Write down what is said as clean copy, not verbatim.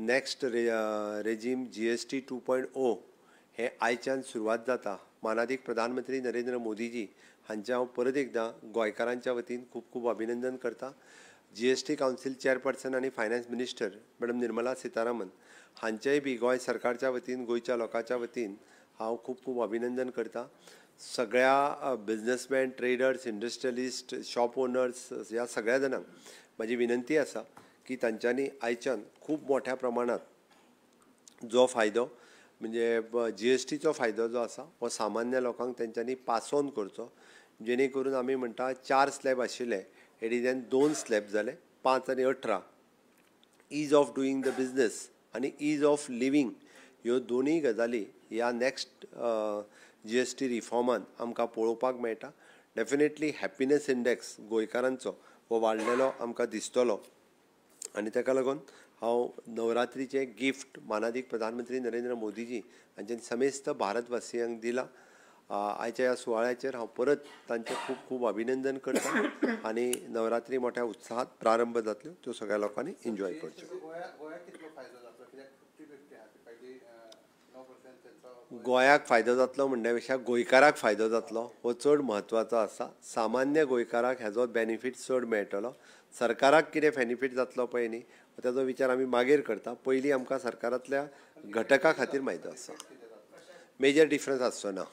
Next regime GST 2.0 हें आयच्यान सुरवात जाता. मानादीक प्रधानमंत्री नरेंद्र मोदीजी हांचें हांव परत एकदां गोंयकारांच्या वतीन खूब खूब अभिनंदन करता. GST council chairperson आनी finance minister madam Nirmala Sitharaman हांचेय बी गोंय सरकारच्या वतीन, गोंयच्या लोकांच्या वतीन हांव खूब खूब अभिनंदन करता. सगळ्या businessman, traders, industrialist, shop owners ह्या सगळ्या जाणांक म्हाजी विनंती आसा की तांच्यांनी आयच्यान खूब मोठ्या प्रमाणात जो फायदो म्हणजे GSTचो फायदो जो आसा हो सामान्य लोकांक तेंच्यांनी पास ऑन करचो, जेणे करून आमी म्हणटा 4 स्लॅब आशिल्ले हेडिल्यान 2 स्लॅब जाले, 5 आनी 18. Ease of doing the business आनी ईज ऑफ लिवींग ह्यो दोनूय गजाली ह्या नॅक्स्ट GST रिफॉर्मान आमकां पळोवपाक मेळटा. डेफिनेटली हॅपिनस इंडेक्स गोंयकारांचो हो वाडलेलो आमकां दिसतलो आनी ताका लागून हांव नवरात्रीचें गिफ्ट मानादीक प्रधानमंत्री नरेंद्र मोदीजी हांच्यानी समेस्त भारतवासियांक दिलां. आयच्या ह्या सुवाळ्याचेर हांव परत तांचें खूब खूब अभिनंदन करता आनी नवरात्री मोठ्या उत्साहात प्रारंभ जातल्यो त्यो सगळ्या लोकांनी एन्जॉय करच्यो. गोंयाक फायदो जातलो म्हणल्या पेक्षा गोंयकाराक फायदो जातलो हो चड म्हत्वाचो आसा. सामान्य गोंयकाराक हेजो बेनिफीट चड मेळटलो. सरकाराक कितें बेनिफीट जातलो पळय न्ही ताजो विचार आमी मागीर करता. पयलीं आमकां सरकारांतल्या घटका खातीर म्हायती आसा. मेजर डिफरन्स आसचो ना.